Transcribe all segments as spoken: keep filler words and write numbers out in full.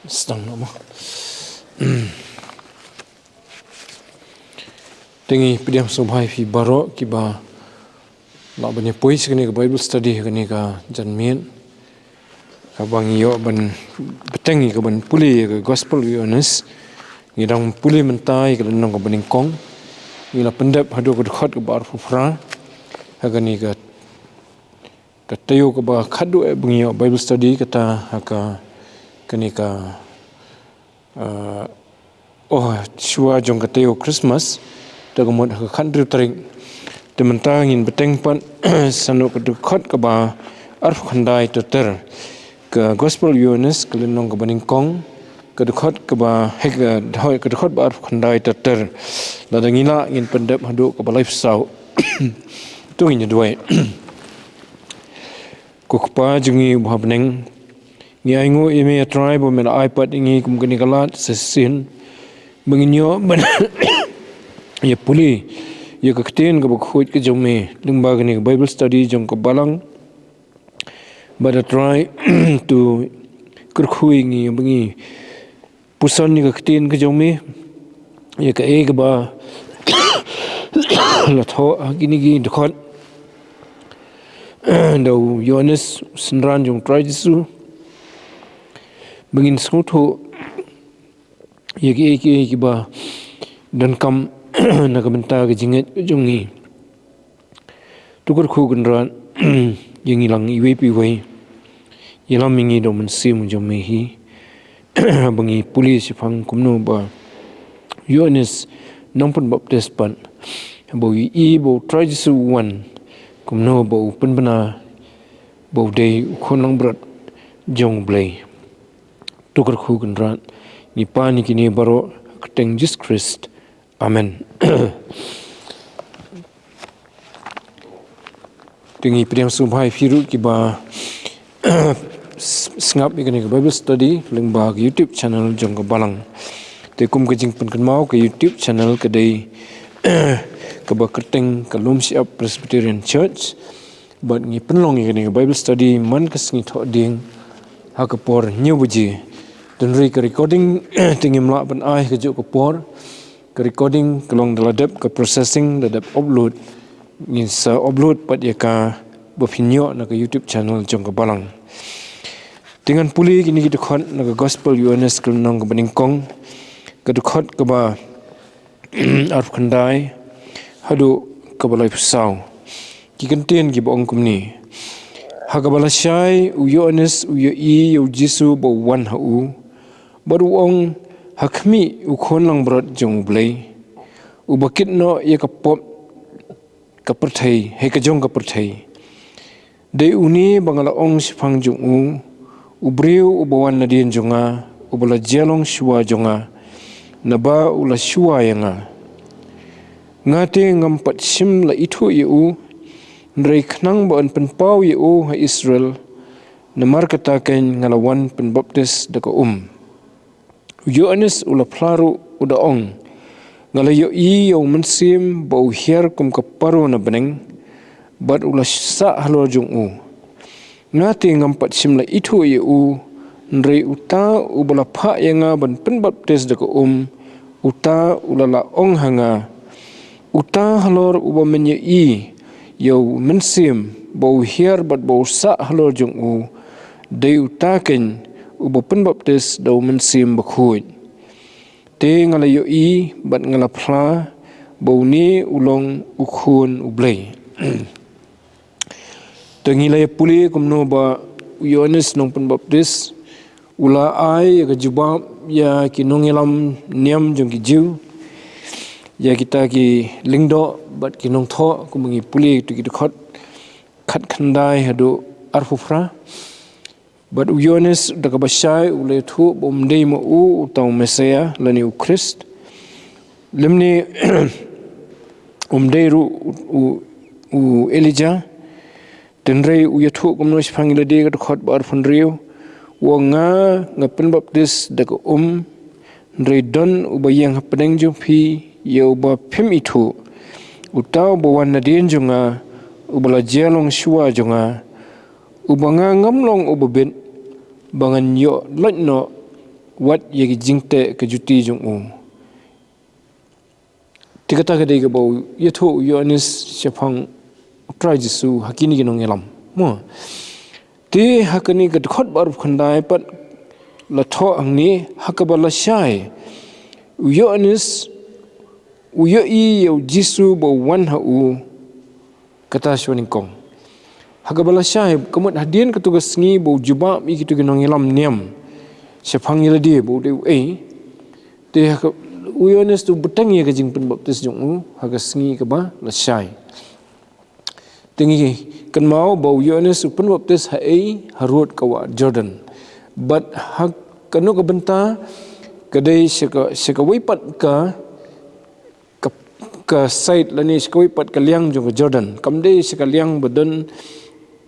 Sdang noh mo. Te ngi pdiang sngewbha ïa phi baroh kiba lah ban ïa poi sha kane ka Bible study ha kane ka janmiet, kaba ngi ïoh ban bteng ïa ka ban pule ïa ka Gospel u Ïoannis. Ngi dang pule mynta ïa ka lynnong kaba nyngkong. Ngi la pyndep haduh ka dkhot kaba arphew phra ha kane ka, ka taïew kaba khadduh eh ba ngi ïoh Bible study, kata ha ka, kane ka, ah, oh, shuwa jong ka taïew Christmas, te ka mut ha ka khathynriew tarik. Te mynta ngin bteng pat sha ka dkhot kaba arphew khyndai ter ter. Ka Gospel Ïoannis ka lynnong kaba nyngkong, ka dkhot kaba, hei, ka dkhot, ka dkhot ba arphew khyndai ter ter. Lada ngi lah ngin pyndep haduh kaba laiphew saw. To ngin ïa duwai. Ko Kpa jong ngi uba ha bneng, ngi ainguh ïa me, A Trai, ba me la ai pat ïa ngi kum kane ka lad sa shisien ba ngin ïoh ban ïa pule ïa ka ktien kaba khuid ka jong me lyngba kane ka Bible study jong ka balang. Bad A Trai, to kyrkhu ïa ngi ba ngi puson ïa ka ktien ka jong me, ïa kaei kaba la thoh ha kine ki dkhot da u Ïoannis, synran jong u Trai Jisu, ba ngin sngewthuh ïa kiei kiei kiba donkam na ka bynta ka jingngeit ka jong ngi. To kyrkhu Kynrad ïa ngi lang iwei pa iwei. Ïalam ïa ngi da u Mynsiem jong me hi, ba ngi pule shaphang kumno ba u Ïoannis Nongpynbaptis pat, ba u ïohi ba u Trai Jisu u wan, kumno ba u pynbna ba u dei u Khun Langbrot jong U Blei. To kyrkhu Kynrad, ngi pan ïa kine baroh ha ka kyrteng Jisu Khrist. Amen. Te ngi pdiang sngewbha ïa phi ruh kiba sngap ïa kane ka Bible study lyngba ka YouTube channel jong ka balang. Te kum ka jingpynkynmaw, ka YouTube channel ka dei kaba kyrteng ka Lumshyiap Presbyterian Church. Bad ngi pynlong ïa kane ka Bible study man ka sngi Thohdieng ha ka por hynñiew baje. Te hynrei ka recording te ngim lah ban ai ha kajuh ka por. Ka recording ka long da la dep ka processing, da dep upload. Ngin sa upload pat ïa ka ba phin ïoh na ka YouTube channel jong ka balang. Te ngan pule kine ki dkhot na ka Gospel Ïoannis ka lynnong kaba nyngkong, ka dkhot kaba arphew khyndai haduh kaba laiphew saw. Ki kyntien kiba ong kumne: Ha kaba lashai u Ïoannis u ïohi ïa u Jisu ba u wan ha u, bad u ong, Ha khmih, u Khun Langbrot jong U Blei, uba kit noh ïa ka pop ka pyrthei, hei, ka jong ka pyrthei. Dei une ba nga la ong shaphang jong u, u briew uba wan nadien jong nga, uba la jia long shuwa jong nga, naba u la shuwa ïa nga. Nga te ngam pat shym la ithuh ïa u, hynrei khnang ba yn pynpaw ïa u ha Israel, namar kata keiñ nga la wan pynbaptis da ka um. U Ïoannis u la phla ruh, u da ong, Nga la ïohi ïa u Mynsiem ba u hiar kum ka paro na bneng, bad u la sah halor jong u. Nga te ngam pat shym la ithuh ïa u, hynrei uta uba la phah ïa nga ban pynbaptis da ka um, uta u la lah ong ha nga, Uta halor uba men ïohi ïa u Mynsiem ba u hiar bad ba u sah halor jong u, dei uta keiñ uba pynbaptis da u Mynsiem Bakhuid. Te nga la ïohi bad nga la phla ba une u long u Khun U Blei. Te ngi la ïa pule kumno ba u Ïoannis Nongpynbaptis u la ai ïa ka jubab ïa ki nongïalam niam jong ki Jiw, ïa kita ki lyngdoh bad ki nongthoh, kumba ngi pule ïa ki dkhot khatkhyndai haduh arphew phra. Bad u Ïoannis da kaba shai u la ïathuh ba um dei ma u uta u Messaïah lane u Khrist. Lymne um dei ruh u, u, u Elijah. Hynrei u ïathuh kumno shaphang ïa lade? Ka dkhot ba arphew hynriew, u ong, Nga, nga pynbaptis da ka um, hynrei don uba ïeng hapdeng jong phi, ïa uba phim ithuh, uta uba wan nadien jong nga, uba la jia long shuwa jong nga, uba nga ngam long uba bit ba ngan ïoh loit noh wat ïa ki jingteh ka juti jong u. Te kata ka dei kaba u ïathuh u Ïoannis shaphang u Trai Jisu ha kine ki nongïalam. Mo. Te ha kane ka dkhot ba arphew khyndai pat la thoh hangne, ha kaba lashai u Ïoannis u ïohi ïa u Jisu ba u wan ha u, kata shwa nyngkong. Ha kaba lashai, ka mut hadien katu ka sngi ba u jubab ïa kitu ki nongïalam niam shaphang ïa lade ba u dei uei. Te ha ka, u Ïoannis u bteng ïa ka jingpynbaptis jong u ha ka sngi kaba lashai. Te ngi kynmaw ba u Ïoannis u pynbaptis haei? Harud ka wah Jordan. Bad ha kano ka bynta? Ka dei sha ka, sha kawei pat ka, ka, ka side lane sha kawei pat ka liang jong ka Jordan. Kam dei sha ka liang ba don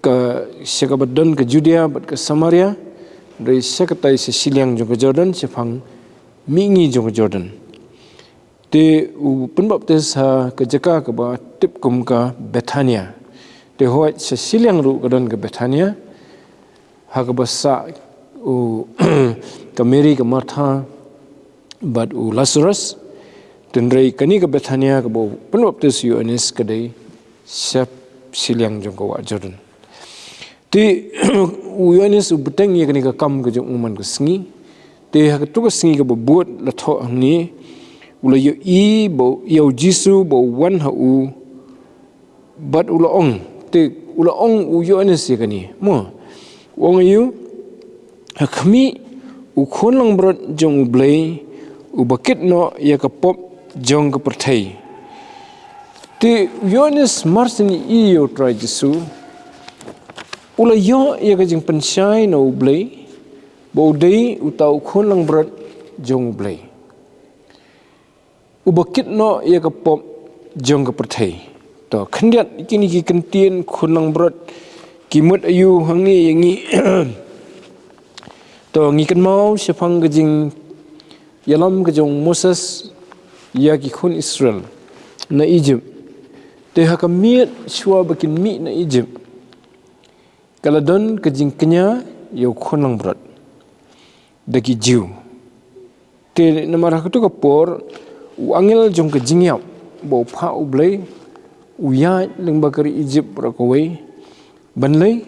ka, sha kaba don ka Judea bad ka Samaria. Dei sha katai sha shiliang jong ka Jordan, shaphang mihngi jong ka Jordan. Te u pynbaptis ha ka jaka kaba tip kum ka Bethania. Te hooid sha shiliang ruh ka don ka Bethania, ha kaba sah u ka Mary, ka Martha bad u Lazarus. Hynrei kane ka Bethania kaba u pynbaptis u Ïoannis ka dei sha shiliang jong ka wah Jordan. Te u Ïoannis u bteng ïa kane ka kam ka jong u man ka sngi. Te ha katu ka sngi kaba bud la thoh hangne, u la ïohi ba ïa u Jisu ba u wan ha u, bad u la ong. Te u la ong u Ïoannis ïa kane, mo. U ong ïa u, ha khmih, u Khun Langbrot jong U Blei uba kit noh ïa ka pop jong ka pyrthei. Te u Ïoannis mar shen ïa u Trai Jisu, u la ïoh ïa ka jingpynshai na U Blei ba u dei uta u Khun Langbrot jong U Blei uba kit noh ïa ka pop jong ka pyrthei. To khyndiat kine ki kyntien Khun Langbrot ki mut aïu hangne ïa ngi? To ngi kynmaw shaphang ka jingïalam ka jong u Moses ïa ki khun Israel na Egypt. Te ha ka miet shuwa ba kin mih na Egypt, ka la don ka jingkñia ïa u Khun Langbrot da ki Jiw. Te namar ha katu ka por u angel jong ka jingïap ba u phah U Blei u ïaid lyngba ka ri Egypt baroh kawei, ban lei,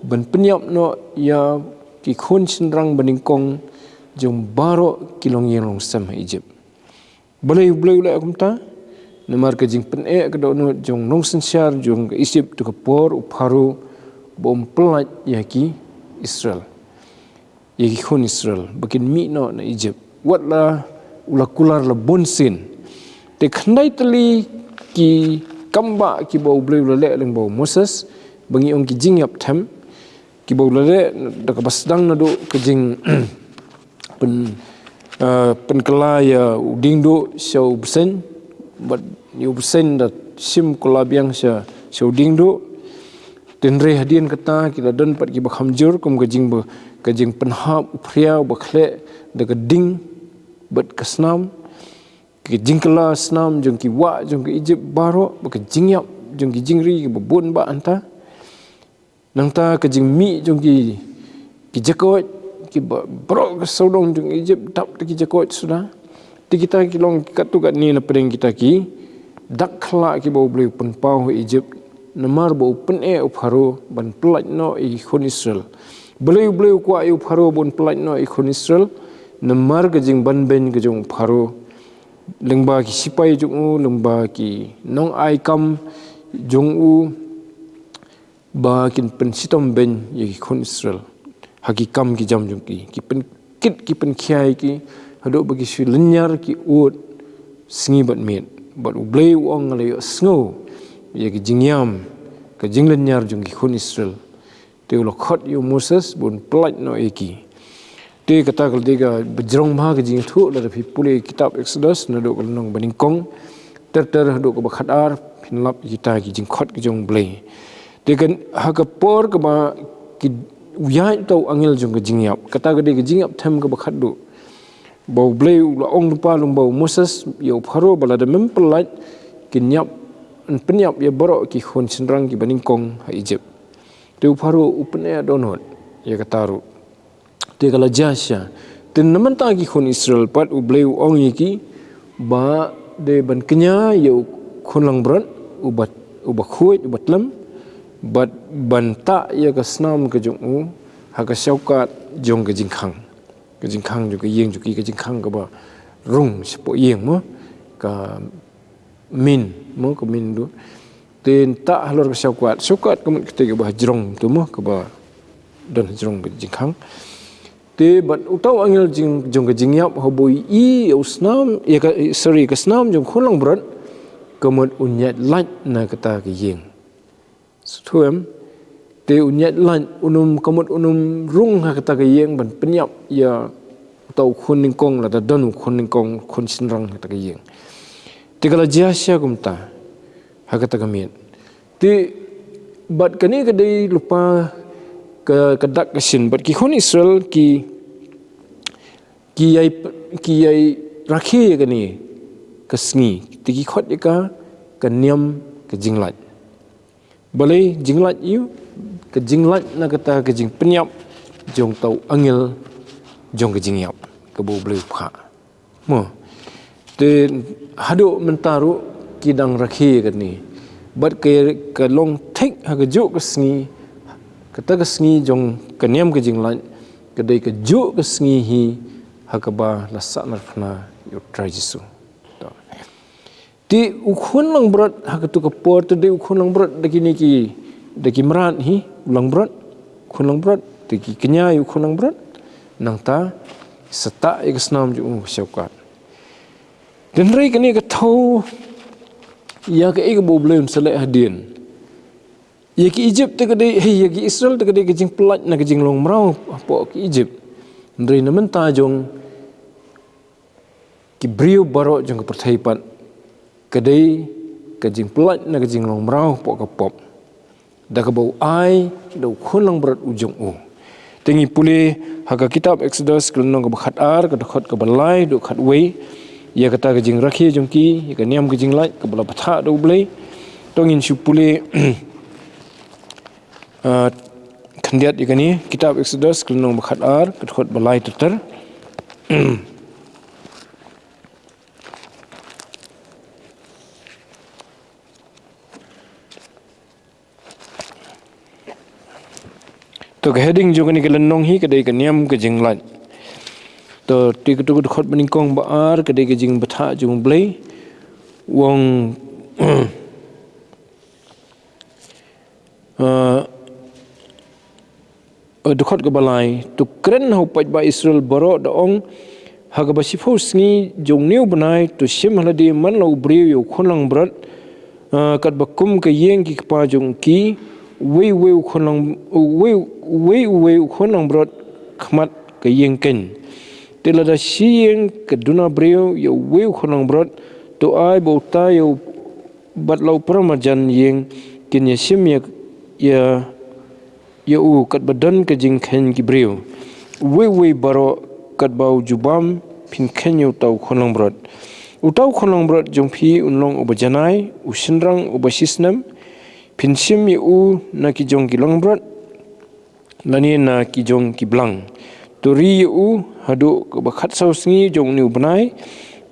ban pynïap noh ïa ki khun shynrang ba nyngkong jong baroh ki longïing longsem ha Egypt. Balei U Blei u leh kumta? Namar ka jingpyneh ka dohnud jong nongsynshar jong ka Egypt tu ka por u Pharaoh ba um pyllait ïa ki Israel, ïa ki khun Israel ba kin mih noh na Egypt. Wat la u la kular la bun sien. Te khyndai tylli ki kam ba kiba U Blei u la leh lyngba u Moses, ba ngi ong ki jingïap them, kiba u la leh da kaba sdang naduh ka jing pyn, eh, pynkylla ïa u diengduh sha u bseiñ, bad ïa u bseiñ da shim kylla biang sha, sha u diengduh. Hynrei hadien kata ki la don pat kiba kham jur, kum ka jing ba, ka jingpynhap u phria uba khleh da ka ding bad ka snam, ka jingkylla snam jong ki wah jong ka Egypt baroh, bad ka jingïap jong ki jingri kiba bun ba hangta. Nangta ka jingmih jong ki, ki jakoit, kiba baroh ka sawdong jong Egypt dap da ki jakoit suda. Te kita ki long katto katne na pdeng kita ki dak khyllah kiba U Blei u pynpaw ha Egypt, namar ba u pyneh u Pharaoh ban pyllait noh ïa ki khun Israel. Balei U Blei u kwah ïa u Pharaoh ban pyllait noh ïa ki khun Israel? Namar ka jingbanbeiñ ka jong u Pharaoh lyngba ki sipai jong u, lyngba ki nongai kam jong u, ba kin pynshitom beiñ ïa ki khun Israel ha ki kam ki jam jong ki, ki pynkit ki pynkhia ïa ki, haduh ba ki shu lynñiar ki ud sngi bad miet. Bad U Blei u ong, nga la ïohsngew ïa ki jingïam, ka jinglynñiar jong ki khun Israel. Te u la khot ïa u Moses ban pyllait noh ïa ki. Te kata ka la dei kaba jrong bha ka jingïathuh lada phi pule kitab Exodus naduh ka lynnong banyngkong ter ter haduh kaba khatar, phin lap ïa kita ki jingkhot ki jong U Blei. Te kan ha ka por kaba ki, u ïaid uta u angel jong ka jingïap, kata ka dei ka jingïap them kaba khatduh. Ba U Blei u la ong lypa lyngba u Moses ïa u Pharaoh ba lada mem pyllait, kin ïap, yn pynïap ïa baroh ki khun shynrang kiba nyngkong ha Egypt. Te u Pharaoh u pyneh dohnud ïa kata ruh. Te ka la jia shisha. Te na mynta ki khun Israel pat U Blei u ong ïa ki ba dei ban kñia ïa u khun langbrot uba, uba khuid, uba tlem, bad ban tah ïa ka snam ka jong u ha ka shawkat jong ka jingkhang. Ka jingkhang jong ka ïing jong ki, ka jingkhang kaba rung shapoh ïing mo, ka min mo, ka min du. Te tah halor ka shawkat, shawkat ka mut kata kaba hajrong tu mo, kaba don hajrong ka jingkhang. Te bad uta u angel jing, jong ka jingïap haba u ïohi ïa u snam, ïa ka, sorry, ka snam jong u khun langbrot, ka mut un ïaid lait na kata ka ïing. Sngewthuh em? Te un ïaid lait, un ym, ka mut un ym rung ha kata ka ïing ban pynïap ïa uta u khun nyngkong, lada don u khun nyngkong, khun shynrang ha kata ka ïing. Te ka la jia shisha kumta ha kata ka miet. Te bad kane ka dei lypa ka, ka dak ka shin, bad ki khun Israel ki, ki ïai, ki ïai rakhe ïa kane ka sngi, te ki khot ïa ka, ka niam ka jinglait. Balei jinglait? Ïa ka jinglait na kata ka jingpynïap jong uta u angel jong ka jingïap kaba U Blei u phah. Mo. Te haduh mynta ruh ki dang rakhe ïa kane. Bad ka, ka long thik ha kajuh ka sngi, kata ka sngi jong ka niam ka jinglait, ka dei kajuh ka sngi hi ha kaba la sahnarphna ïa U Trai Jisu. To. Te u khun langbrot ha katu ka por, te dei u khun langbrot da kine ki, da ki mrad hi, u langbrot, khun langbrot, te ki kñia ïa u khun langbrot, nangta sa tah ïa ka snam jong u ha ka shawkat. Hynrei kane ka thew ïa kaei kaba U Blei un sa leh hadien. Ïa ki Egypt te ka dei, hei, ïa ki Israel te ka dei ka jingpyllait na ka jinglong mraw hapoh ki Egypt. Hynrei na mynta jong ki briew baroh jong ka pyrthei pat, ka dei ka jingpyllait na ka jinglong mraw hapoh ka pop, da kaba u ai da u khun langbrot u jong u. Te ngi pule ha ka kitab Exodus ka lynnong kaba khatar, ka dkhot kaba lai haduh khatwei, ïa kata ka jingrakhe jong ki ïa ka niam ka jinglait kaba la bthah da U Blei. To ngin shu pule, ah, khyndiat ïa kane, kitab Exodus ka lynnong ba khatar, ka dkhot ba lai ter ter. To ka heading jong kane ka lynnong hi ka dei ka niam ka jinglait. To te katu ka dkhot ba nyngkong ba ar ka dei ka jingbthah jong U Blei. U ong, ah, eh, dkhot kaba lai, to kren ha u paidbah Israel baroh da ong, ha kaba shiphew sngi jong une u bnai, to shim ha lade man la u briew ïa u khun langbrot, eh, katba kum ka ïing ki kpa jong ki, uwei uwei u khun lang, uwei, uwei uwei u khun langbrot khmat ka ïing keiñ. Te lada shi ïing ka duna briew ïa uwei u khun langbrot, to ai ba uta ïa u bad la u paramarjan ïing kin ïashim ïa, ïa, ïa u katba don ka jingkheiñ ki briew. Uwei uwei baroh katba u ju bam phin kheiñ ïa uta u khun langbrot. Uta u khun langbrot jong phi un long uba janai, u shynrang uba shisnem, phin shim ïa u na ki jong ki langbrot lane na ki jong ki blang. To ri ïa u haduh kaba khatsaw sngi jong une u bnai,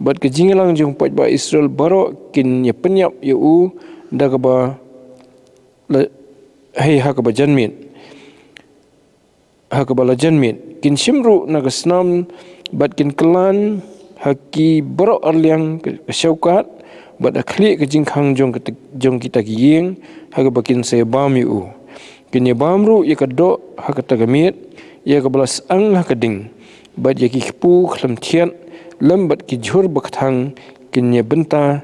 bad ka jingïalang jong u paidbah Israel baroh kin ïapynïap ïa u da kaba la, hei, ha kaba janmiet. Ha kaba la janmiet. Kin shim ruh na ka snam bad kin kyllan ha ki baroh arliang ka, ka shawkat, bad ha khlieh ka jingkhang jong ka, jong kita ki ïing, ha kaba kin sa ïabam ïa u. Kin ïabam ruh ïa ka doh ha kata ka miet, ïa kaba la syang ha ka ding, bad ïa ki kpu khlem thiat, lem bad ki jhur ba kthang, kin ïabynta,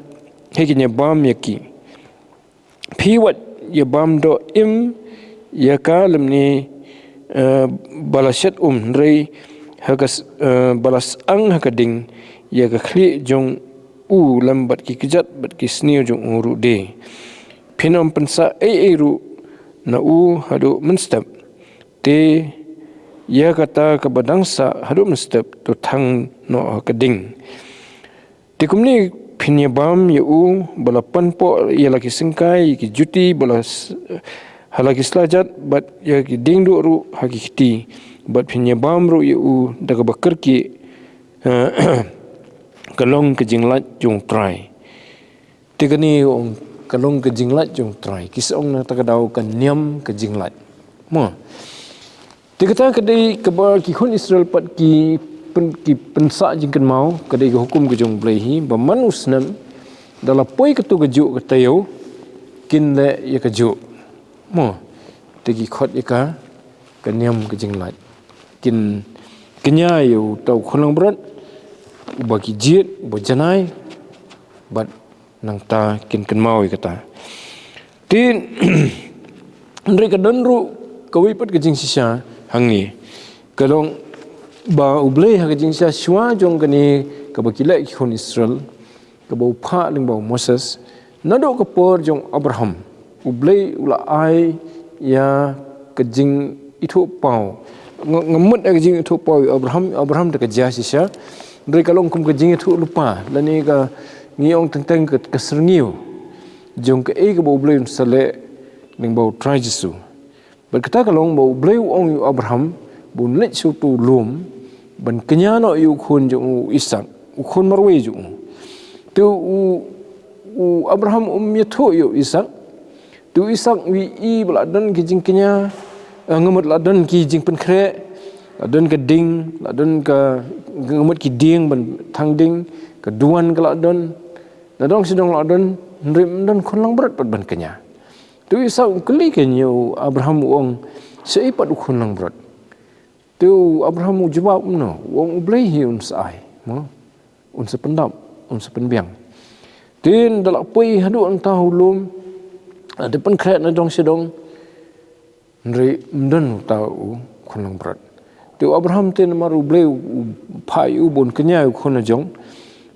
hei, kin ïabam ïa ki. Phi wat ïabam doh im ïa ka lymne, eh, ba la shet um, hynrei ha ka s-, eh, ba la syang ha ka ding ïa ka khlieh jong u lem bad ki kjat bad ki sniew jong u ruh de. Phin ym pynsah ei ei ruh na u haduh mynstep. Te ïa kata kaba dang sah haduh mynstep to thang noh ha ka ding. Te kumne phin ïabam ïa u ba la panpoh ïa la ki syngkai, ïa ki juti ba la s-, ha la ki slajat, bad ïa ki diengduh ruh ha ki kti. bad phin ïabam ruh ïa u da kaba kyrkieh, eh, ka long ka jinglait jong U Trai. Te kane u ong ka long ka jinglait jong U Trai. Ki sa ong na kata ka daw ka niam ka jinglait. Mo. Te kata ka dei kaba ki khun Israel pat ki pyn-, ki pynsah jingkynmaw, ka dei ka hukum ka jong U Blei hi, ba man u snem, da la poi kato ka juh ka taïew, kin leh ïa ka juh. Mo. Te ki khot ïa ka, ka niam ka jinglait. Kin kñia ïa uta u khun langbrot, uba ki jied, uba janai, bad nangta kin kynmaw ïa kata. Te, hynrei ka don ruh kawei pat ka jingshisha hangne. Ka long ba U Blei ha ka jingshisha shuwa jong kane kaba ki leh ki khun Israel, kaba u phah lyngba u Moses, naduh ka por jong u Abraham, U Blei u la ai ïa ka jingithuhpaw. Nga, nga mut ïa ka jingithuhpaw ïa u Abraham, Abraham da ka jia shisha. Hynrei ka long kum ka jingïathuhlypa, lane ka ngi ong teng teng ka, ka syrngiew jong kaei kaba U Blei un sa leh lyngba U Trai Jisu. Bad kata ka long ba U Blei u ong ïa u Abraham, ba un leit sha uto u lum, ban kñia noh ïa u khun jong u Isaak, u khun marwei jong u. Te u, u Abraham um ïathuh ïa u Isaak, te u Isaak u ïohi ba la don ki jingkñia, eh, nga mut la don ki jingpynkhreh, la don ka ding, la don ka, nga mut ki dieng ban thang ding, ka duwan ka la don, nadong shadong la don, hynrei ym don khun langbrot pat ban kñia. Te u Isaak u kylli keiñ ïa u Abraham u ong, shaei pat u khun langbrot? Te u Abraham u jubab kumno, u ong U Blei hi un sa ai, mo? Un sa pyndap, un sa pynbiang. Te ynda la poi haduh hangta ha u lum, la dep pynkhreh nadong shadong, hynrei ym don uta u khun langbrot. Te u Abraham te namar U Blei u, u phah ïa u ba un kñia ïa u khun lajong.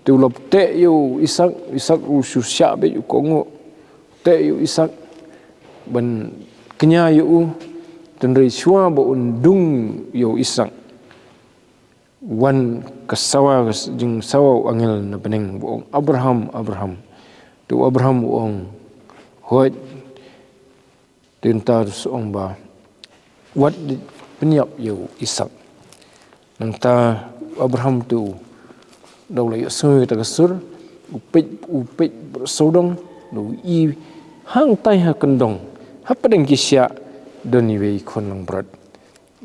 Te u la teh ïa u Isaak, Isaak u shu shah beit u kohnguh. Teh ïa u Isaak ban kñia ïa u, te hynrei shuwa ba un dung ïa u Isaak, wan ka sawa, ka s-, jingsawa u angel na bneng ba ong, Abraham, Abraham. Te u Abraham u ong, hooid, te hangta u ong ba, wat pynïap ïa u Isaak. Nangta u Abraham te u, da u la ïohsngew ïa kata ka sur, u peit, u peit sawdong, da u ïohi hangtai ha kyndong, hapdeng ki shiah, don iwei i khun langbrot,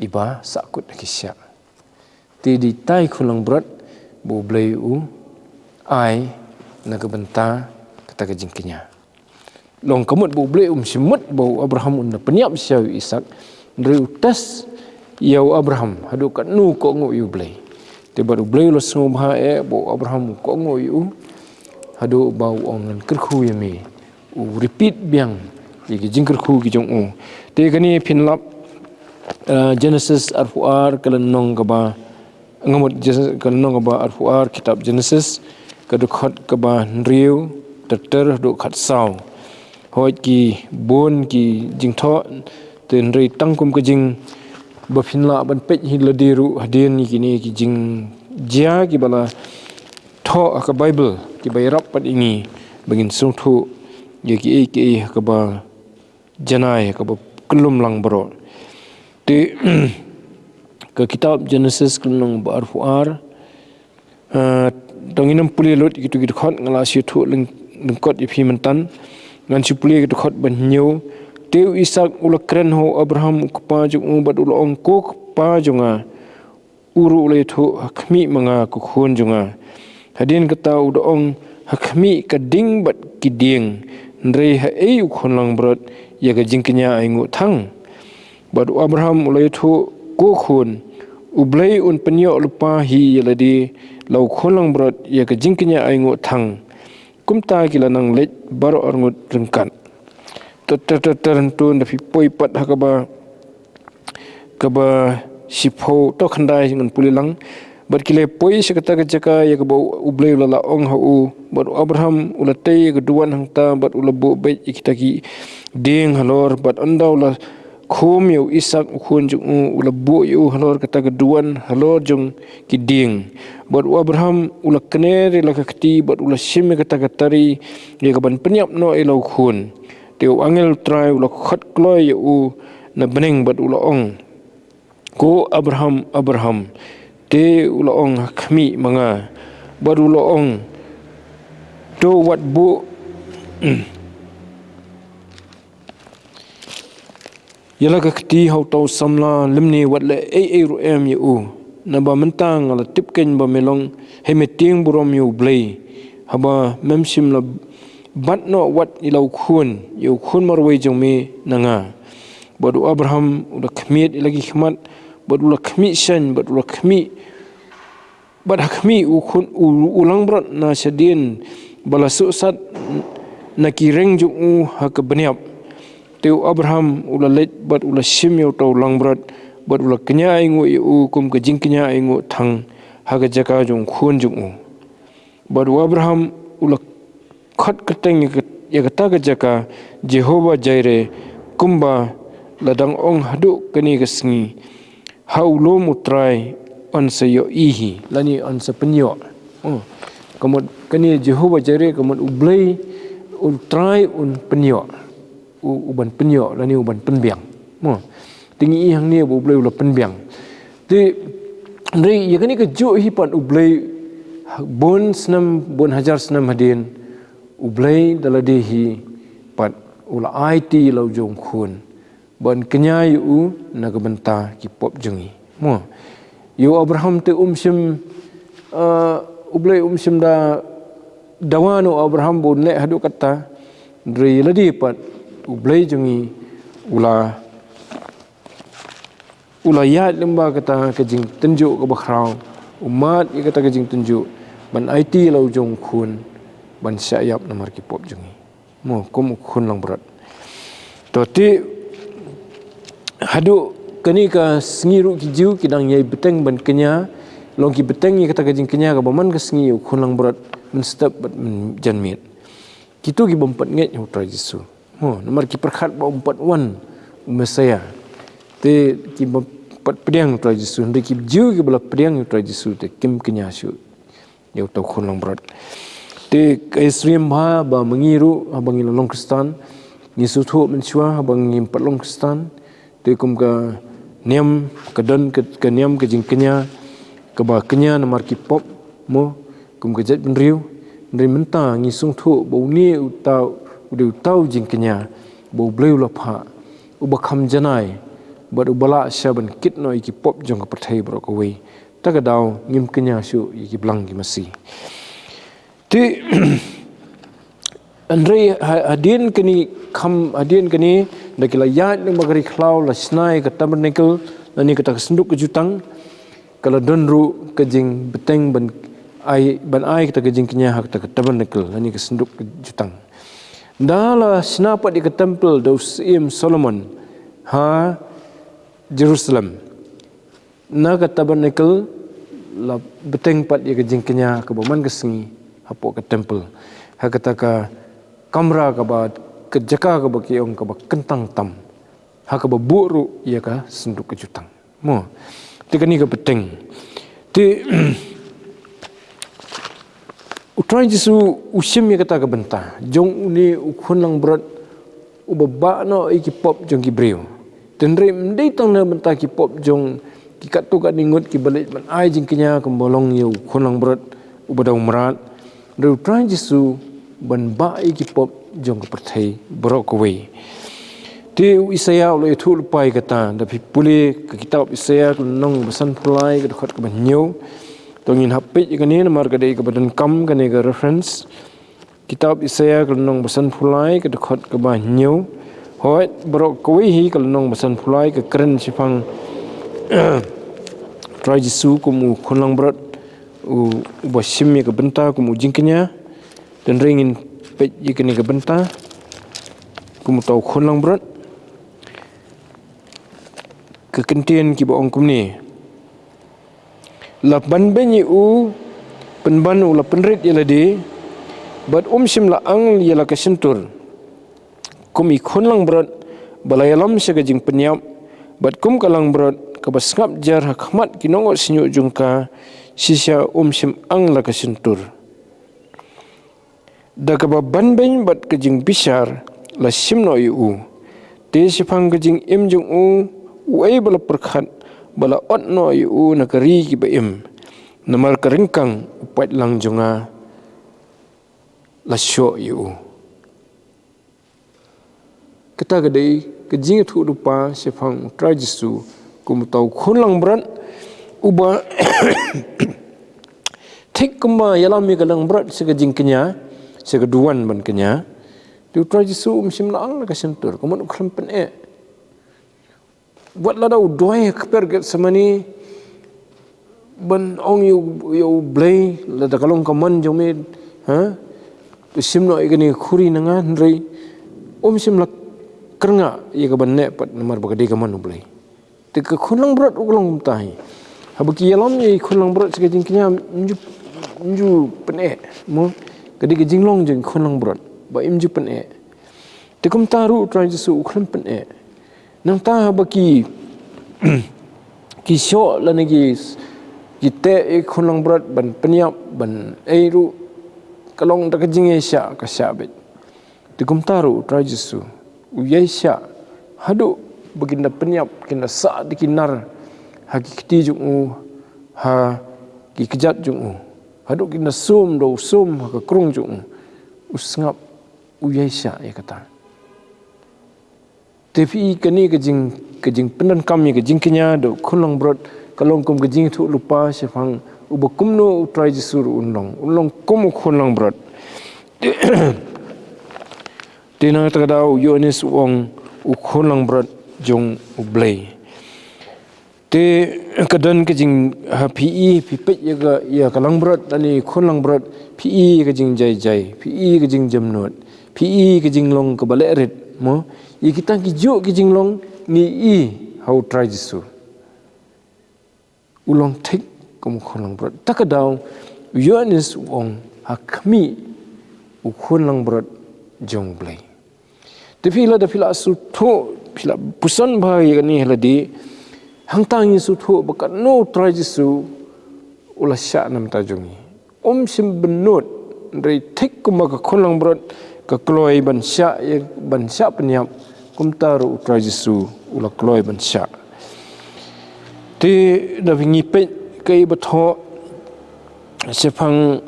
iba sahkut ha ki shiah. Te dei ita i khun langbrot ba U Blei u ai na ka bynta kata ka jingkñia. Long ka mut ba U Blei um shym mut ba u Abraham un da pynïap shisha ïa u Isaak, hynrei u test ïa u Abraham haduh katno u kohnguh ïa U Blei. Te bad U Blei u la sngewbha eh ba u Abraham u kohnguh ïa u, haduh ba u ong ngan kyrkhu ïa me. U repeat biang ïa ki jingkyrkhu ki jong u. Te kane phin lap, eh, Genesis arphew ar ka lynnong kaba, nga mut Genesis ka lynnong kaba arphew ar kitab Genesis, ka dkhot kaba hynriew, ter ter haduh khatsaw. Hooid ki bun ki jingthoh, te hynrei tang kum ka jing ba phin lah ban peit hi lade ruh hadien ïa kine ki jingjia kiba la thoh ha ka Baibl, kiba ïarap pat ïa ngi ba ngin sngewthuh ïa kiei kiei ha kaba janai, ha kaba kyllum lang baroh. Te ka kitab Genesis ka lynnong ba arphew ar, ah, to ngin ym pule lut ïa kito ki dkhot, nga la shu thoh lyng-, lyngkot ïa phi mynta. Ngan shu pule ïa ka dkhot ba hynñiew. Te u Isaak u la kren ha u Abraham u kpa jong u bad u la ong, ko kpa jong nga. U ruh u la ïathuh, ha khmih ma nga ko khun jong nga. Hadien kata u da ong, ha khmih ka ding bad ki dieng, hynrei haei u khun langbrot ïa ka jingkñia ainguh thang. Bad u Abraham u la ïathuh, ko khun, U Blei un pynïoh lypa hi ïa lade, la u khun langbrot ïa ka jingkñia ainguh thang. Kumta ki la nang leit baroh arngut ryngkat. Ter ter ter ter, hangto ynda phi poi pat ha kaba, kaba shiphew, to khyndai ngan pule lang. Bad ki la poi sha kata ka jaka ïa kaba U Blei u la lah ong ha u. Bad u Abraham u la tei ïa ka duwan hangta bad u la buh beit ïa kita ki dieng halor, bad ynda u la khum ïa u Isaak u khun jong u, u la buh ïa u halor kata ka duwan halor jong ki dieng. Bad u Abraham u la kner ïa la ka kti bad u la shim ïa kata ka tari ïa kaban pynïap noh ïa la u khun. Te u angel u Trai u la khot kloi ïa u na bneng bad u la ong, Ko Abraham, Abraham. Te u la ong, Ha khmih ma nga. Bad u la ong, To wat buh ïa la ka kti ha uta u samla, lymne wat leh ei ei ruh em ïa u. Naba mynta nga la tip kein ba me long, hei me tieng burom ïa U Blei. Haba mem shym la bat noh wat ïa la u khun, ïa u khun marwei jong me na nga. Bad u Abraham u la khmied ïa la ki khmat, bad u la khmih shaiñ, bad u la khmih, bad ha khmih u khun u, u langbrot na shadien ba la suhsat na ki reng jong u ha ka bniap. Te u Abraham u la leit bad u la shim ïa uta u langbrot, bad u la kñia ainguh ïa u kum ka jingkñia ainguh thang ha ka jaka jong u khun jong u. Bad u Abraham u la khot kyrteng ïa ka, ïa kata ka jaka Jehovah Jireh, kumba la dang ong haduh kane ka sngi, Ha u lum U Trai yn sa ïohi hi, lane yn sa pynïoh. Oh, ka mut kane Jehovah Jireh, ka mut U Blei U Trai un pynïoh. U, u ban pynïoh, lane u ban pynbiang. Mo. Te ngi i hangne ba U Blei u la pynbiang. Te, hynrei ïa kane kajuh hi pat U Blei, bun snem, bun hajar snem hadien, U Blei da lade hi pat u la aiti ïa la u jong u khun ban kñia ïa u na ka bynta ki pop jong ngi. Mo. Ïa u Abraham te um shym, eh, U Blei um shym da dawa na u Abraham ba un leh haduh katta. Hynrei ïa lade pat U Blei jong ngi u la, u la ïaid lyngba kata ka jingtynjuh kaba khraw, u mad ïa kata ka jingtynjuh ban aiti ïa la u jong u khun ban shah ïap namar ki pop jong ngi. Mo, kum u khun langbrot. To te, haduh kane ka sngi ruh ki Jiw ki dang ïai bteng ban kñia, long ki bteng ïa kata ka jingkñia kaba man ka sngi ïa u khun langbrot mynstep bad mynjanmiet. Kito ki bym pat ngeit ha U Trai Jisu. Mo, namar ki pyrkhat ba um pat wan u Messaïah. Te ki bym pat pdiang U Trai Jisu, hynrei ki Jiw kiba la pdiang U Trai Jisu te kim kñia shuh ïa uta u khun langbrot. Te ka syriem bha ba ma ngi ruh, haba ngi la long Khristan, ngi sngewthuh mynshuwa haba ngim pat long Khristan. Te kum ka niam, ka don ka, ka niam ka jingkñia kaba kñia namar ki pop, mo, kum ka jaitbynriew. Hynrei mynta ngi sngewthuh ba une uta u dei uta u jingkñia ba U Blei u la phah, uba kham janai bad uba lah sha ban kit noh ïa ki pop jong ka pyrthei baroh kawei. Ta ka daw ngim kñia shuh ïa ki blang ki masi. Te, hynrei ha-, hadien kane kham, hadien kane da ki la ïaid lyngba ka ri khlaw, la shna ïa ka tabernacle, lane kata ka synduk ka jutang, ka la don ruh ka jingbteng ban ai, ban ai kata ka jingkñia ha kata ka tabernacle, lane ka synduk ka jutang. Da la shna pat ïa ka temple da u Syiem Solomon ha Jerusalem. Na ka tabernacle la bteng pat ïa ka jingkñia kaba man ka sngi hapoh ka temple. Ha kata ka kamra kaba, ka jaka kaba ki ong kaba kyntang tam. Ha kaba buh ruh ïa ka synduk ka jutang. Mo. Te kane ka bteng. Te U Trai Jisu u shim ïa kata ka bynta jong une u khun langbrot uba bah noh ïa ki pop jong ki briew. Te hynrei ym dei tang na bynta ki pop jong ki katto katne ngut kiba leit ban ai jingkñia kumba long ïa u khun langbrot uba dang mrad. Hynrei U Trai Jisu ban bah ïa ki pop jong ka pyrthei baroh kawei. Te u Isaïah u la ïathuh lypa ïa kata, da phi pule ka kitab Isaïah ka lynnong ba sanphew lai ka dkhot kaba hynñiew. To ngin hap peit ïa kane namar ka dei kaba donkam kane ka reference. Kitab Isaïah ka lynnong ba sanphew lai ka dkhot kaba hynñiew. Hooid, baroh kawei hi ka lynnong ba sanphew lai ka kren shaphang Trai Jisu kum u khun langbrot u, uba shim ïa ka bynta kum u jingkñia. Te hynrei ngin peit ïa kane ka bynta kum uta u khun langbrot. Ka kyntien kiba ong kumne. La banbeiñ ïa u, pynban u la pynrit ïa lade, bad um shym la ang ïa la ka shyntur. Kum i khun langbrot ba la ïalam sha ka jingpynïap, bad kum ka langbrot kaba sngap jar ha khmat ki nongoh shñiuh jong ka, shisha um shym ang la ka shyntur. Da kaba banbeiñ bad ka jingbishar la shim noh ïa u. Te shaphang ka jingim jong u, uei ba la pyrkhat ba la ot noh ïa u na ka ri ki ba im, namar ka ryngkang u paidlang jong nga la shoh ïa u. Kata ka dei ka jingïathuhlypa shaphang u Trai Jisu kum uta u khun langbrot uba thik kumba ïalam ïa ka langbrot sha ka jingkñia, sha ka duwan ban kñia. Te u Trai Jisu um shym la ong la ka shyntur, ka mut u khlem pyneh. Wat lada u duwai ha kper Gethsemane ban ong ïa u, ïa u Blei, lada ka long ka mon jong me, ha? To shim noh ïa kane ka khuri na nga, hynrei um shym la kyrngah ïa ka ban neh pat namar ba ka dei ka mon u Blei. Te ka khun langbrot u long kumta hi. Haba ki ïalam ïa i khun langbrot sha ka jingkñia, ym ju, ym ju pyneh, mo, ka dei ka jinglong jong i khun langbrot ba im ju pyneh. Te kumta ruh u Trai Jisu u khlem pyneh. Nangta haba ki, ki shoh lane ki, ki teh ïa i khun langbrot ban pynïap, ban ei ruh, ka long da ka jingïaishah, ka shah beit. Te kumta ruh u Trai Jisu u ïaishah haduh ba kin da pynïap, kin da sah da ki nar ha ki kti jong u, ha ki kjat jong u. Haduh kin da sum, da u sum ha ka krung jong u. U sngap, u ïaishah ïa kata. Te phi i kane ka jing, ka jingpyndonkam ïa ka jingkñia da u khun langbrot ka long kum ka jingïathuhlypa shaphang uba kumno u Trai Jisu ruh un long. Un long kum u khun langbrot. Te na kata ka daw u Ïoannis u ong u khun langbrot jong u Blei. Te ka don ka jing, ha phi i, phi peit ïa ka, ïa ka langbrot, lane khun langbrot, phi i ka jingjai jai, phi i ka jingjemnud, phi i ka jinglong kaba leh rit, mo? Ïa kita kijuh ki jinglong ngi i ha u Trai Jisu. U long thik kum u khun langbrot. Ta ka daw, u Ïoannis u ong ha khmih u khun langbrot jong u Blei. Te phi lada phi la sngewthuh, phi la puson bha ïa kane ha lade, hangta ngin sngewthuh ba katno u Trai Jisu u la shah na ka bynta jong ngi. Um shym bynnud, hynrei thik kumba ka khun langbrot ka kloi ban shah, ïa ban shah pynïap, kumta ruh u Trai Jisu u la kloi ban shah. Te da phi ngi peit kaei ba thoh shaphang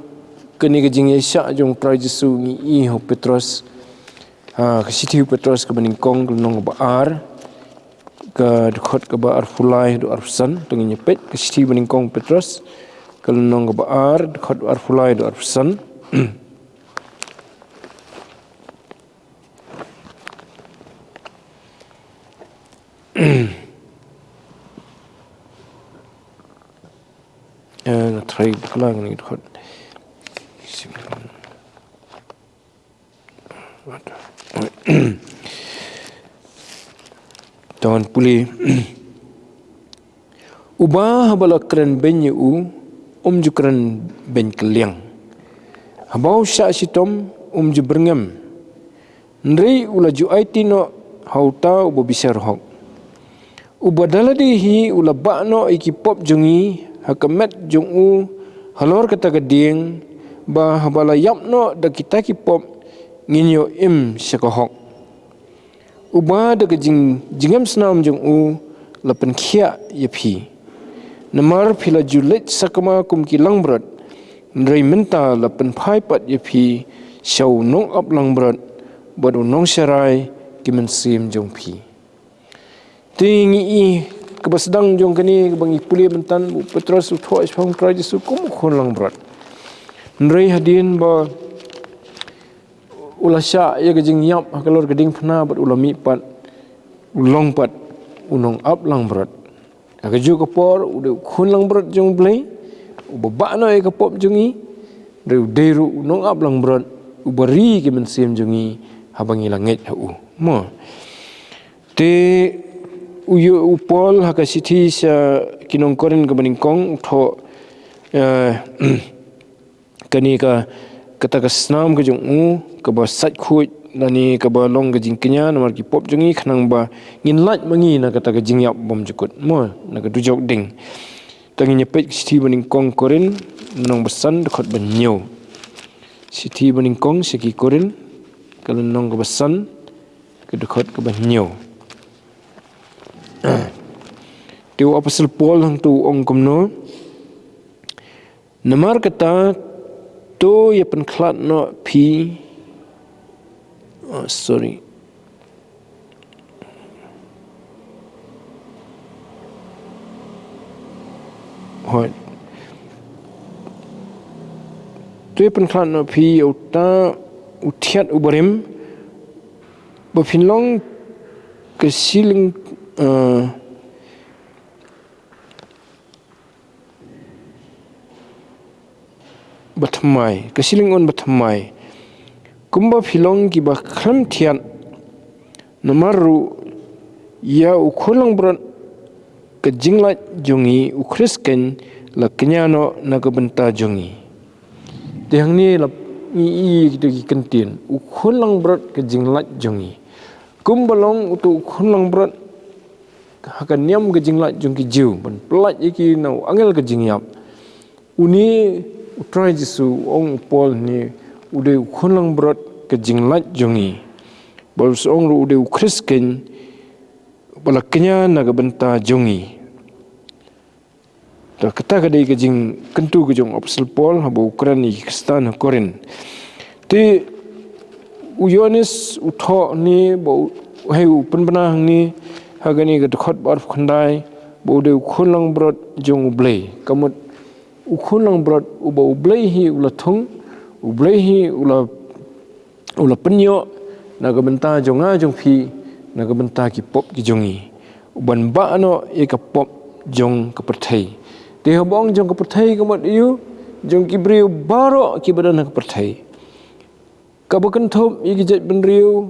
kane ka jingïaishah jong u Trai Jisu ngi i ha u Petros. Ah, ka shithi u Petros kaba nyngkong ka lynnong kaba ar, ka dkhot kaba arphew lai haduh arphew san, to ngin ïa peit ka shithi banyngkong Petros, ka lynnong kaba ar, dkhot arphew lai haduh arphew san. Eh, nga try bakla kane ka dkhot. Ton pule. Uba haba la kren beiñ ïa u, um ju kren beiñ kylliang. Haba u shah shitom, um ju byrngem. Hynrei u la ju aiti noh ha uta uba bishar hok. Uba da lade hi u la bah noh ïa ki pop jong ngi ha ka met jong u halor kata ka dieng, ba haba la ïap noh da kita ki pop ngin ïoh im sha ka hok. Uba da ka jing, jingem snam jong u la pynkhiah ïa phi. Namar phi la ju leit sakma kum ki langbrot, hynrei mynta la pynphai pat ïa phi sha u nongap langbrot bad u nongsharai ki mynsiem jong phi. Te ngi i kaba sdang jong kane kaba ngi pule mynta, u Petros u thoh shaphang u Trai Jisu kum u khun langbrot. Hynrei hadien ba u la shah ïa ka jingïap ha ka lor ka diengphna bad u la mih pat, u long pat u nongap langbrot. Ha kajuh ka por u dei u khun langbrot jong u Blei, uba bah noh ïa ka pop jong ngi, hynrei u dei ruh u nongap langbrot, uba ri ki mynsiem jong ngi haba ngi la ngeit ha u. Mo. Te u ïoh u Paul ha ka shithi sha ki nong Korinth kaba nyngkong u thoh, eh, kane ka, kata ka snam ka jong u, kaba sait khuid, lane kaba long ka jingkñia namar ki pop jong ngi, khnang ba ngin lait ma ngi na kata ka jingïap bymjukut. Mo, na ka dujok ding. Te ngin ïa peit ka shithi banyngkong Korinth, lynnong ba san, dkhot ba hynñiew. Shithi banyngkong sha ki Korinth, ka lynnong kaba san, ka dkhot kaba hynñiew. Te u Apostle Paul hangto u ong kumno? Namar kata, to ïa pynkhlad noh phi. Oh, sorry. Hooid. To ïa pynkhlad noh phi ïa uta u thiat u barim, ba phin long ka shilling, eh, bathymmai, ka shilling un bathymmai. Kumba phi long kiba khlem thiat, namar ruh ïa u khun langbrot ka jinglait jong ngi, u Khrist keiñ, la kñia noh na ka bynta jong ngi. Te hangne la ngi ïohi kita ki kyntien, u khun langbrot ka jinglait jong ngi. Kumba long uto u khun langbrot ha ka niam ka jinglait jong ki Jiw, ban pyllait ïa ki na u angel ka jingïap. Une u Trai Jisu, u ong u Paul hangne, u dei u khun langbrot ka jinglait jong ngi. Bad u sa ong ruh u dei u Khrist keiñ, ba la kñia na ka bynta jong ngi. Te kata ka dei ka jingkyntu ka jong u Apostle Paul haba u kren ïa ki Khristan ha Korinth. Te u Ïoannis u thoh hangne ba u, hei u pynbna hangne ha kane ka dkhot ba arphew khyndai, ba u dei u khun langbrot jong U Blei. Ka mut u khun langbrot uba U Blei hi u la thung, U Blei hi u la u la pynïoh na ka bynta jong nga jong phi, na ka bynta ki pop ki jong ngi, u ban bah noh ïa ka pop jong ka pyrthei. Te haba ong jong ka pyrthei ka mut aïu? Jong ki briew baroh kiba don ha ka pyrthei. Kaba kynthup ïa ki jaitbynriew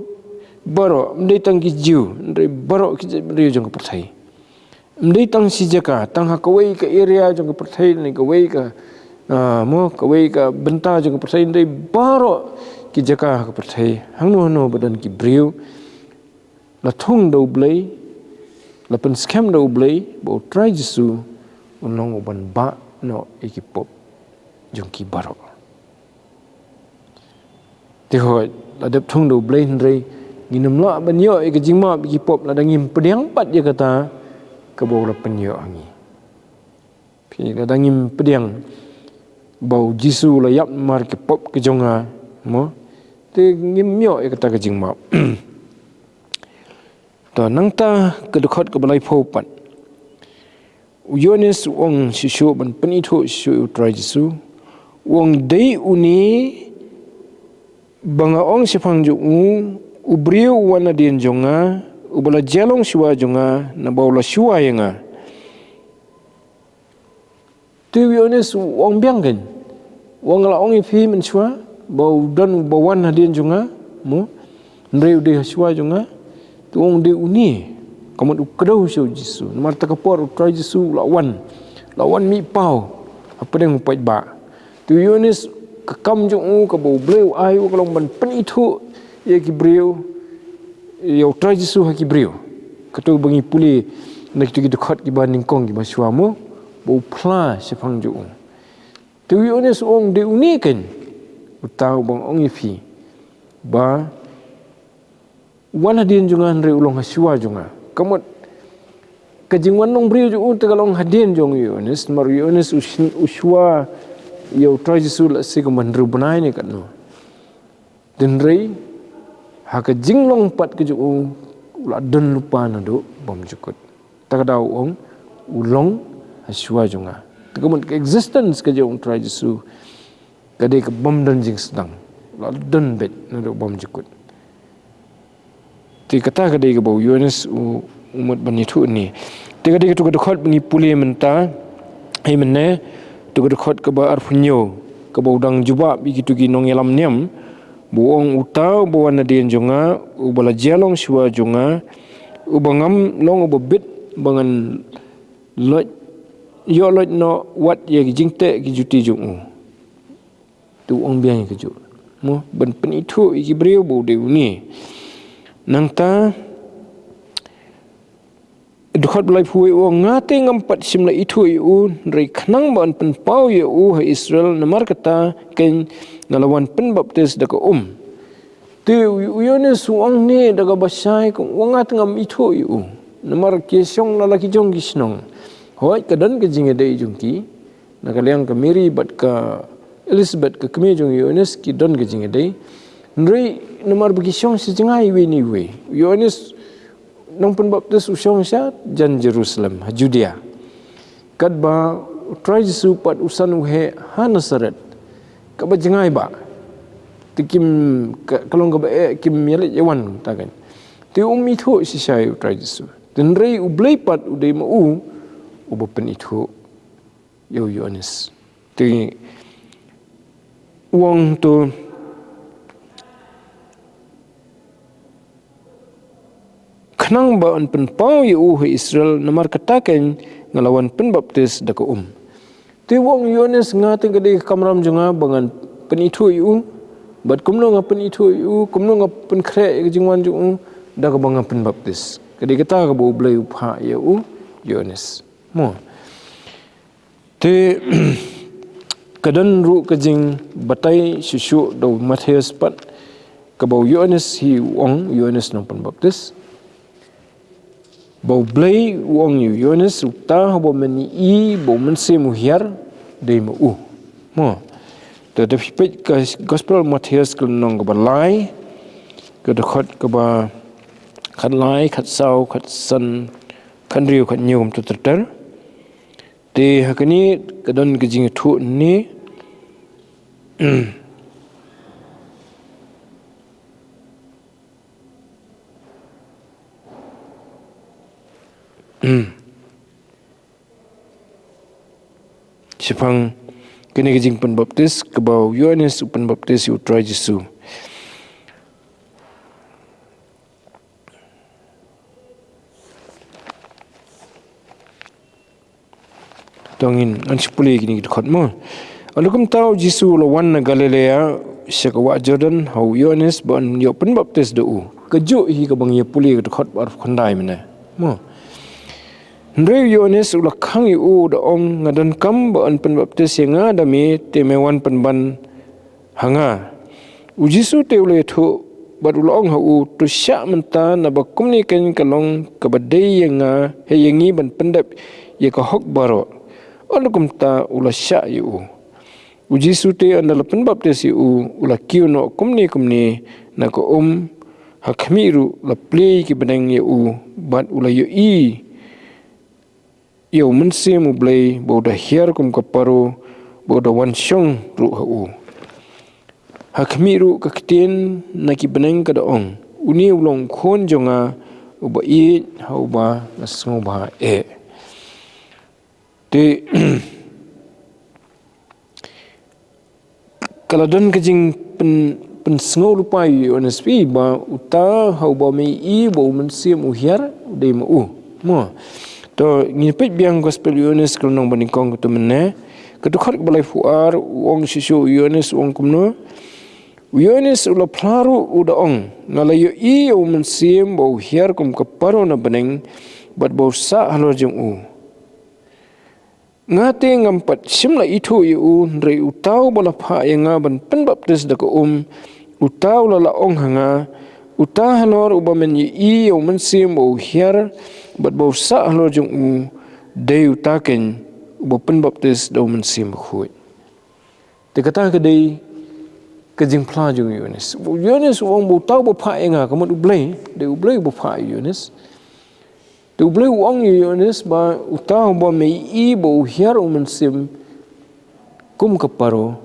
baroh, ym dei tang ki Jiw, hynrei baroh ki jaitbynriew jong ka pyrthei. Ym dei tang shi jaka, tang ha kawei ka area jong ka pyrthei, ne kawei ka, ah, mo, kawei ka bynta jong ka pyrthei, hynrei baroh ki jaka ha ka pyrthei. Hangno hangno ba don ki briew, la thung da U Blei, la pynskhem da U Blei, ba U Trai Jisu un long u ban bah noh ïa ki pop jong ki baroh. Te hooid, la dep thung da U Blei hynrei ngin ym lah ban ïoh ïa ka jingmap ïa ki pop lada ngim pdiang pat ïa kata kaba u la pynïoh ha ngi. Phi, lada ngim pdiang ba U Jisu u la ïap namar ki pop ki jong nga, mo, te ngim ïoh ïa kata ka jingmap. To, nangta ka dkhot kaba laiphew pat. U Ïoannis u ong shuh shuh ban pynithuh shuh ïa U Trai Jisu. U ong, dei une ba nga ong shaphang jong u, u briew u wan nadien jong nga, uba la jia long shuwa jong nga, naba u la shuwa ïa nga. Te u Ïoannis u ong biang keiñ. U ong, nga la ong ïa phi mynshuwa ba u don uba wan hadien jong nga, mo, hynrei u dei hashuwa jong nga. Te u ong, dei une. Ka mut u kdew sha U Jisu. Namar kata ka por U Trai Jisu u la wan, la wan mih paw hapdeng u paidbah. Te u Ïoannis, ka kam jong u kaba U Blei u ai u ka long ban pynithuh ïa ki briew, ïa U Trai Jisu ha ki briew. Kato ba ngi pule na kito ki dkhot kiba nyngkong kiba shuwa, mo, ba u phla shaphang jong u. Te u Ïoannis u ong, dei une keiñ uta uba nga ong ïa phi ba u wan hadien jong nga hynrei u long hashuwa jong nga. Ka mut ka jingwan long briew jong u te ka long hadien jong u Ïoannis, namar u Ïoannis u shu-, u shuwa ïa U Trai Jisu la shi kumba hynriew bnai ne katno. Hynrei ha ka jinglong pat ka jong u, u la don lypa naduh bymjukut. Ta ka daw u ong, u long hashuwa jong nga. Te ka mut ka existence ka jong U Trai Jisu ka dei kaba ym don jingsdang. U la don beit naduh bymjukut. Te kata ka dei kaba u Ïoannis u, u mut ban ïathuh hangne. Te ka dei kato ka dkhot ba ngi pule mynta, hynne, kato ka dkhot kaba arphew hynñiew, kaba u dang jubab ïa kito ki nongïalam niam, ba u ong, uta uba wan nadien jong nga, uba la jia long shuwa jong nga, uba ngam long uba bit ba ngan loit, ïoh loit noh wat ïa ki jingteh ki juti jong u. Te u ong biang ïa kajuh, mo, ban pynithuh ïa ki briew ba u dei une. Nangta dkhot ba laiphew wei u ong, nga te ngam pat shym la ithuh ïa u, hynrei khnang ban pynpaw ïa u ha Israel, namar kata keiñ nga la wan pynbaptis da ka um. Te u, u Ïoannis u ong hangne da kaba shai, ka ong, nga te ngam ithuh ïa u. Namar ki shong la la ki jong ki shnong. Hooid, ka don ka jingïadei jong ki, na ka liang ka Mary bad ka Elizabeth ka kmie jong u Ïoannis ki don ka jingïadei. Hynrei namar ba ki shong sha jngai iwei na iwei. U Ïoannis nongpynbaptis u shong sha jan Jerusalem, ha Judea. Katba u Trai Jisu pat u san u heh ha Nasaret, kaba jngai bha. Te kim, ka, ka long kaba eh, kim ïaleit ïawan, ta kan. Te um ithuh shisha ïa u Trai Jisu. Te hynrei U Blei pat u dei ma u, uba pynithuh ïa u Ïoannis. Te u ong to, khnang ba yn pynpaw ïa u ha Israel, namar kata kein nga la wan pynbaptis da ka um. Te u ong u Ïoannis, nga te ka dei ka kamram jong nga ba ngan pynithuh ïa u, bad kumno nga pynithuh ïa u, kumno nga pynkhreh ïa ka jingwan jong u, da kaba nga pynbaptis. Ka dei kata kaba U Blei u phah ïa u Ïoannis. Mo. Te ka don ruh ka jingbatai shuh shuh da u Mathaios pat, kaba u Ïoannis hi u ong, u Ïoannis nongpynbaptis. Ba U Blei u ong ïa u Ïoannis, uta haba men ïohi ba u Mynsiem u hiar, dei ma u. Mo. Te da phi peit ka Gospel Mathaios ka lynnong kaba lai, ka dkhot kaba khatlai, khatsaw, khatsan, khathynriew, khathynñiew, kumta ter ter. Te ha kane ka don ka jingïathuh ne. Shaphang kane ka jingpynbaptis kaba u Ïoannis u pynbaptis ïa u Trai Jisu. To ngin, ngan sa pule kine ki dkhot mo. Ynda kumta u Jisu u la wan na Galilea sha ka wah Jordan ha u Ïoannis ba un ïoh pynbaptis da u. Kajuh hi kaba ngi ïa pule ka dkhot ba arphew khyndai mynne. Mo. Hynrei u Ïoannis u la khang ïa u da ong, nga donkam ba yn pynbaptis ïa nga da me, te me wan pynban ha nga. U Jisu te u la ïathuh bad u la ong ha u, to shah mynta, naba kumne kein ka long kaba dei ïa nga, ha ïa ngi ban pyndep ïa ka hok baroh. Ynda kumta u la shah ïa u. U Jisu te ynda la pynbaptis ïa u, u la kiew noh kumne kumne na ka um, ha khmih ruh la plie ki bneng ïa u, bad u la ïohi ïa u Mynsiem U Blei ba u da hiar kum ka paro, ba u da wan shong ruh ha u. Ha khmih ruh ka ktien na ki bneng ka da ong, une u long u Khun jong nga uba ïeit, ha uba nga sngewbha eh. Te ka la don ka jingpyn, pynsngew lypa ïa u Ïoannis ba uta ha uba me ïohi ba u Mynsiem u hiar u dei ma u. Mo. To ngin peit biang Gospel Ïoannis ka lynnong ba nyngkong, kato mynne. Ka dkhot kaba laiphew ar, u ong shisha u Ïoannis u ong kumno. U Ïoannis u la phla ruh u da ong, nga la ïohi ïa u Mynsiem ba u hiar kum ka paro na bneng, bad ba u sah halor jong u. Nga te ngam pat shym la ithuh ïa u, hynrei uta uba la phah ïa nga ban pynbaptis da ka um, uta u la la ong ha nga, uta halor uba men ïohi ïa u Mynsiem ba u hiar, bad ba u sah halor jong u, dei uta kein uba pynbaptis da u Mynsiem Bakhuid. Te kata ka dei ka jingphla jong u Ïoannis. U Ïoannis u ong ba uta uba phah ïa nga, ka mut U Blei, dei U Blei uba phah ïa u Ïoannis. Te U Blei u ong ïa u Ïoannis ba uta uba me ïohi ba u hiar u Mynsiem kum ka paro,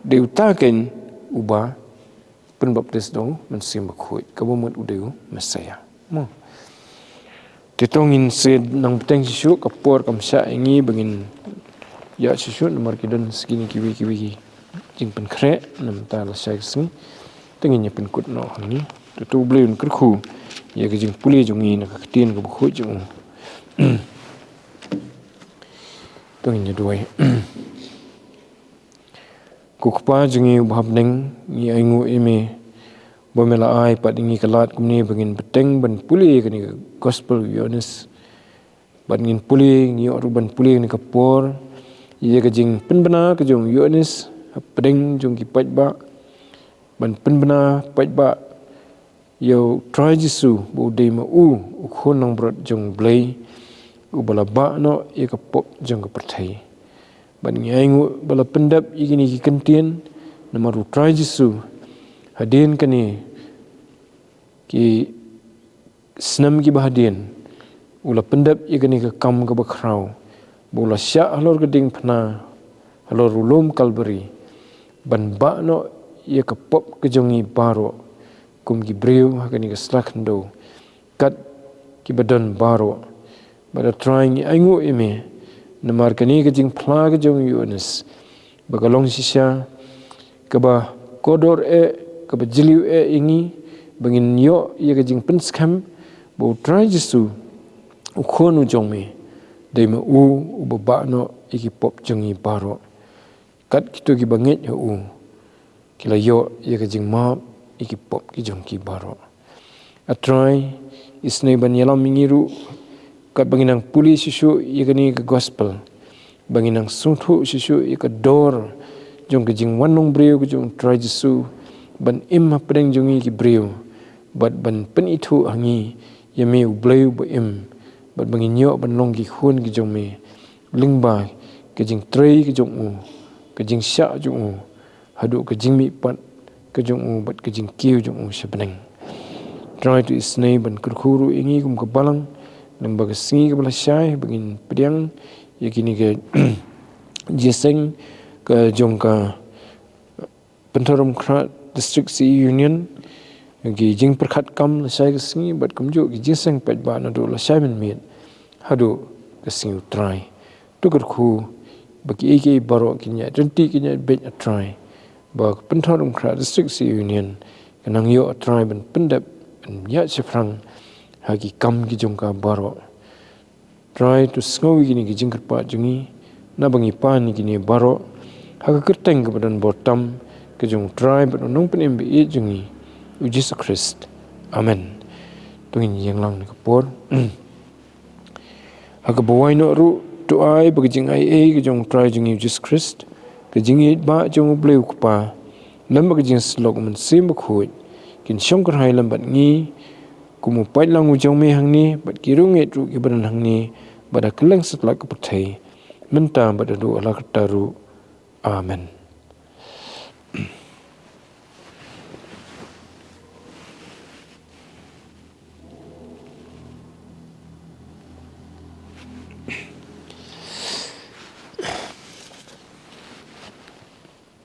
dei uta kein uba pynbaptis da u Mynsiem Bakhuid, kaba mut u dei u Messaïah. Mo. Te to ngin sa nang bteng shisha, ka por kam shah ïa ngi ba ngin ïa shisha, namar ki don sa kine kiwei kiwei ki jingpynkhreh, namar ta la shai ka sngi. Te ngin ïa pynkut noh hangne. Te to U Blei un kyrkhu ïa ka jingpule jong ngi na ka ktien kaba khuid jong u. To ngin ïa duwai. Ko Kpa jong ngi uba ha bneng, ngi ainguh ïa me ba me la ai pat ïa ngi ka lad kumne ba ngin bteng ban pule ïa kane ka Gospel u Ïoannis. Bad ngin pule, ngi ïoh ruh ban pule ïa kane ka por ïa ka jingpynbna ka jong u Ïoannis hapdeng jong ki paidbah. Ban pynbna paidbah ïa u Trai Jisu ba u dei ma u u Khun langbrot jong U Blei. uba la bah noh ïa ka pop jong ka pyrthei. Bad ngi ainguh ba la pyndep ïa kine ki kyntien namar u Trai Jisu, hadien kane ki snem kiba hadien, u la pyndep ïa kane ka kam kaba khraw, ba u la shah halor ka diengphna, halor u lum Kalbari, ban bah noh ïa ka pop ka jong ngi baroh, kum ki briew ha kane ka sla khyndew, kat kiba don baroh. Bad A Trai, ngi ainguh ïa me namar kane ka jingphla ka jong u Ïoannis, ba ka long shisha kaba kordor eh, kaba jylliew eh ïa ngi, ba ngin ïoh ïa ka jingpynskhem ba u Trai Jisu, u Khun u jong me, dei ma u uba bah noh ïa ki pop jong ngi baroh. Kat kito kiba ngeit ha u, ki la ïoh ïa ka jingmap ïa ki pop ki jong ki baroh. A Trai, isynei ban ïalam ïa ngi ruh, katba ngi nang pule shuh shuh ïa kane ka gospel, ba ngi nang sngewthuh shuh shuh ïa ka dor jong ka jingwan long briew ka jong u Trai Jisu, ban im hapdeng jong ngi ki briew, bad ban pynithuh ha ngi ïa me u Blei uba im, bad ba ngin ïoh ban long ki khun ki jong me, lyngba ka jingtrei ka jong u, ka jingshah jong u, haduh ka jingmihpat ka jong u bad ka jingkiew jong u sha bneng. Trai, to isynei ban kyrkhu ruh ïa ngi kum ka balang, lyngba ka sngi kaba la shai, ba ngin pdiang ïa kine ki jingïaseng ka jong ka Pynthorumkhrah District City Union, ki jingpyrkhat kam lashai ka sngi, bad kumjuh ki jingïaseng paidbah naduh lashai mynmiet haduh ka sngi U Trai. To kyrkhu ba kiei kiei baroh kin ïaid ryntih, kin ïaid beit, A Trai, ba ka Pynthorumkhrah District City Union kan nang ïoh, A Trai, ban pyndep, ban ïaid shaphrang ha ki kam ki jong ka baroh. Trai, to sngew ïa kine ki jingkyrpad jong ngi, naba ngi pan ïa kine baroh ha ka kyrteng kaba don bor tam ka jong U Trai bad U Nongpynim ba ïeit jong ngi, U Jisu Khrist. Amen. To ngin ïeng lang na ka por. Ha kaba wai noh ruh, to ai ba ka jingaiei ka jong U Trai jong ngi, U Jisu Khrist, ka jingïeit ba jong U Blei U Kpa, lem bad ka jingsyllok U Mynsiem Bakhuid, kin shongkyrhai lem bad ngi, kum u paidlang u jong me hangne, bad ki riewngeit ruh kiba don hangne, bad ha kylleng satlak ka pyrthei, mynta bad haduh hala karta ruh. Amen.